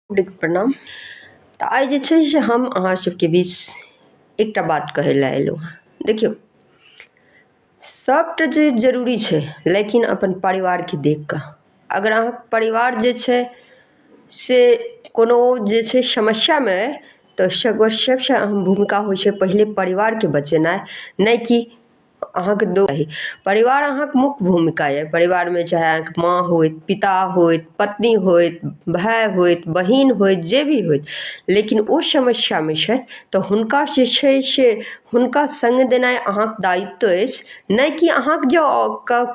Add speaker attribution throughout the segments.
Speaker 1: प्रणाम। तऽ आइ जे छै से हम अहाँ सबके बीच एकटा बात कहै लए अयलहुँ हँ। देखियौ, सबटा चीज जरूरी छै, लेकिन अपन परिवारके देखि कऽ। अगर अहाँके परिवार जे छै से कोनो जे छै समस्यामे अइ तऽ सबसँ अहम भूमिका होइ छै पहिले परिवारके बचेनाइ, नहि कि अहाँके परिवार अहाँके मुख्य भूमिका यऽ। परिवारमे चाहे अहाँके माँ होथि, पिता होथि, पत्नी होथि, भाय होथि, बहिन होथि, जे भी होथि, लेकिन ओ समस्यामे छथि तऽ हुनका जे छै से हुनका सङ्ग देनाइ अहाँके दायित्व अछि, नहि कि अहाँके जँ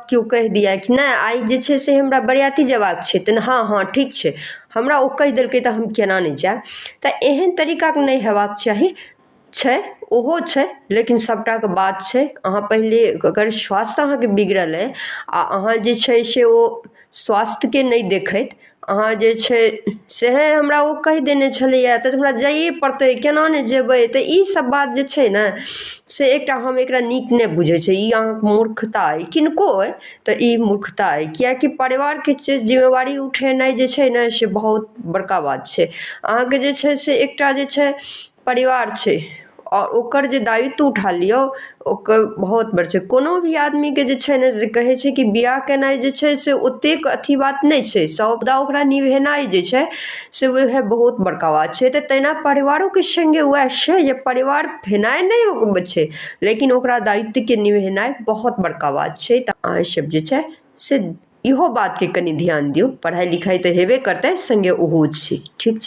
Speaker 1: केओ कहि दिए कि नहि आइ जे छै से हमरा बरियाती जयबाक छै तऽ हँ हँ ठीक छै, हमरा ओ कहि देलकै तऽ हम केना नहि जायब। तऽ एहन तरीकाके नहि हेबाक चाही। छै ओहो छै, लेकिन सबटाके बात छै। अहाँ पहिले अगर स्वास्थ्य अहाँके बिगड़ल अइ आ अहाँ जे छै से ओ स्वास्थ्यके नहि देखैत अहाँ जे छै सेहे हमरा ओ कहि देने छलैया तऽ हमरा जाइए पड़तै, केना नहि जेबै। तऽ ई सब बात जे छै ने से एकटा हम एकरा नीक नहि बुझै छी। ई अहाँके मूर्खता अइ, किनको अइ तऽ ई मूर्खता अइ, किएकि परिवारके जे जिम्मेवारी उठेनाइ जे छै ने से बहुत बड़का बात छै। अहाँके जे छै से एकटा जे छै परिवार छै आओर ओकर जे दायित्व उठा लियौ ओकर बहुत बड़ छै। कोनो भी आदमीके जे छै ने जे कहै छै कि बियाह केनाइ जे छै से ओतेक अथी बात नहि छै, सौदा ओकरा निभेनाइ जे छै से वएह बहुत बड़का बात छै। तऽ तहिना परिवारोके सङ्गे वएह छै जे परिवार भेनाइ नहि छै, लेकिन ओकरा दायित्वके निभेनाइ बहुत बड़का बात छै। तऽ अहाँ सब जे छै से इहो बातके कनि ध्यान दियौ। पढ़ाइ लिखाइ तऽ हेबे करतै, सङ्गे ओहो छै। ठीक छै।